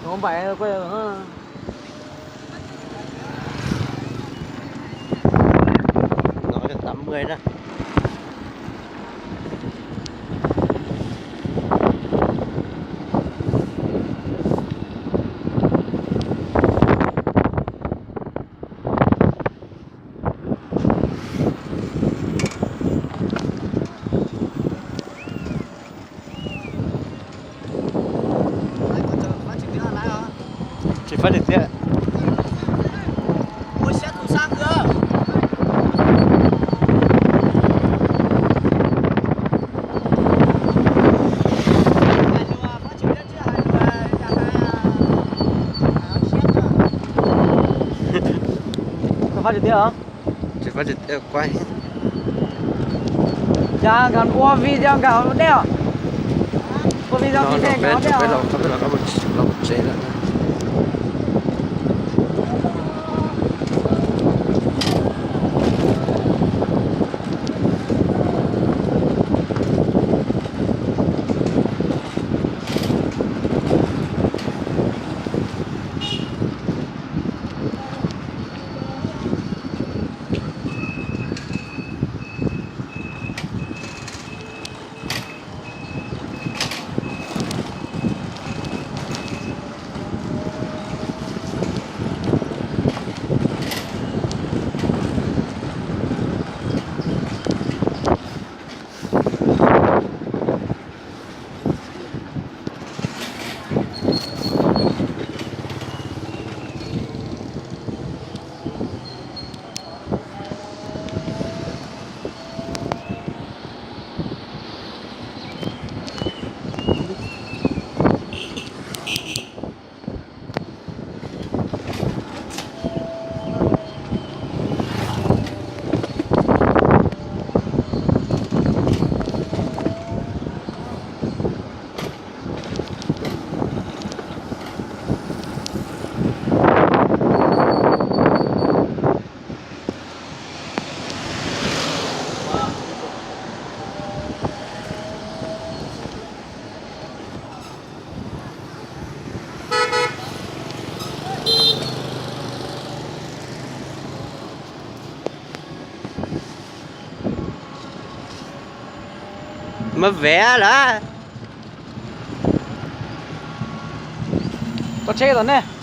Ua npaim kuj no tám mươi na. Tsis phát trực tiếp. Có phát trực tiếp không? Tsis phát trực tiếp, quay. Ua video nkag hauv dej os. Ua video video nkag hauv dej os. Mas vem lawm. Tau tsheb tom nej.